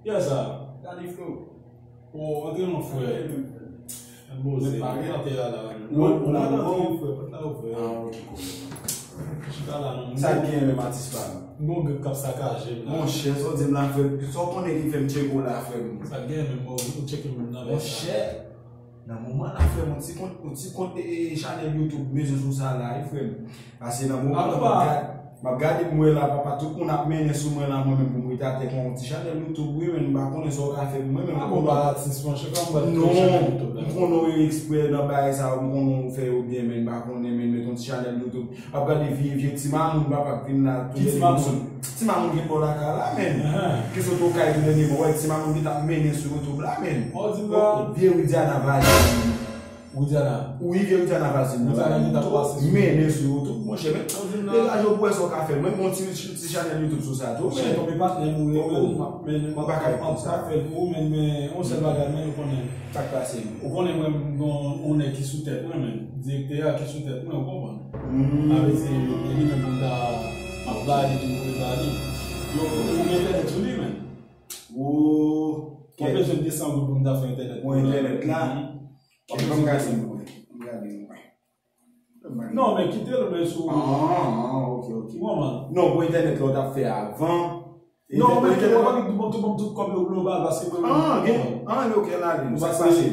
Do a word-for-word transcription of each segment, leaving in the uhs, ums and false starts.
Yes, sir. Gade, frè. O, antre non, frè. Mwen pa gen tè a la. Ou pa antre, frè, pòt la ouvè. Ah, ok, cool. Chita la, non. Sa k gen menm, atis pa m? Gon grip k ap sakaje m la. Monchè, sa w di m la, frè. Sa w konnen ki fè m tcheke w la, frè m? Sa k gen menm, bon, ou tcheke m nan lè sa. Monchè, nan moman la, frè m, yon ti kont, yon ti kont, e, e, chanèl YouTube bezwen sou sa la, wi, frè m. Pase nan moman la, m ap gad-, m ap gade pou m wè la, papa, tout moun ap mennen sou mwen la, mwen menm pou m rete atè kon yon ti chanèl YouTube, wi, men m pa konnen sa w ka fè pou mwen, men m konnen. Non, m konnen w eksprè nan bagay sa yo, m konnen w fè yo byen, men m pa konnen, men met yon ti chanèl YouTube. W ap gade vye, vye ti mamoun, papa, k vin la, tou dènye moun. Ti mamoun gen pa w lakay la, men. Ki sot okay tou dènye moun, wè, ti mamoun ki t ap mennen sou YouTube la, men. Vye Widiana Vazin. Widiana. Wi, vye Widiana Vazin nan la. Widiana ki t ap pase sou mennen sou YouTube, monchè, men. Degaje w pou wè sa w ka fè. Mwen, mwen ti, ti chanèl YouTube sou sa tou, men. Monchè, tonbe patnè m ou ye, men, men, men, m pa ka fè l pou ou, men, men, yon sèl bagay, men, ou konnen. Sa k pase? Ou konnen mwen, m gon yon nèg ki sou tèt mwen, men. Direktè a ki sou tèt mwen, ou konprann? Sa vle di, e li menm pou m ta, m ap ba li, pou m ba li. Yo, ou gen entènèt sou li, men. Ou bezwen de san goud pou m ta fè entènèt. Pou entènèt la? Ban m gade, ban m gade. Non, men kite l, men sou. Ah, ah, ok, ok. Non, pou entènèt la, w t ap fè avan. Non, men ki mwen pa di bon, tout, bon, tout kòb yo global, paske mwen. Ah, gen, ah, ok, la, gen. Sa k pase?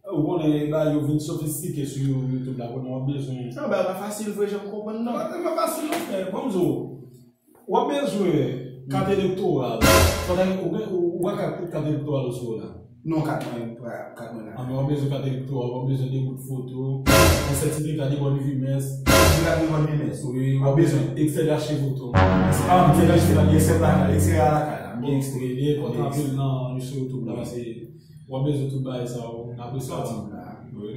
Ou konnen, la, yo vin sofistike sou YouTube la, konnen w ap bezwen. Sa, bagay pa fasil, vre, jan m konprann, non. Pa fasil, non, frè. Bon, m di w, w ap bezwen kat elektoral. Fòk ou gen, ou, ou pa ka tout kat elektoral ou sou la. Non, kat mwen, kat mwen la. Ah, men w ap bezwen kat elektoral, w ap bezwen de bout foto, yon sètifika de bòn vivès. Sètifika de bòn vivès? Wi, w ap bezwen ekstrè dachiv oto. Ah, m gen ekstrè, ekstrè lakay la, m gen ekstrè. Li enpòtan anpil nan, sou YouTube la, paske w ap bezwen tout bagay sa yo. Apre sa, wi.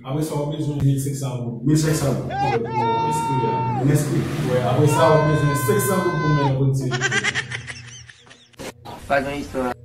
Apre sa, w ap bezwen mil senk san goud. Mil senk san goud? Wi, pou enskri a. Pou enskri? Wi, apre sa, w ap bezwen senk san goud pou mennen kòd direktè. Pa gen istwa.